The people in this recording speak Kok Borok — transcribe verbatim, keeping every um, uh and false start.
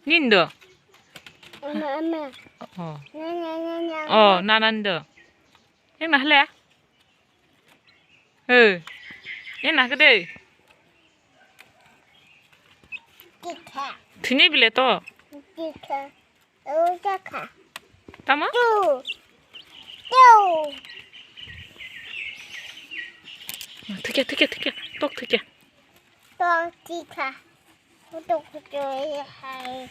Nindo? Ama, ama. Oh. Nya, nya, nya, nya. Oh, nanando. Yang nahle? He. Yang nakde? Tika. Thini bile to? Tika. Oh, jaka. Tama? Tu. Tu. Thikya, thikya, thikya. Tok thikya. Tok thikya. Tok thikya. Hai.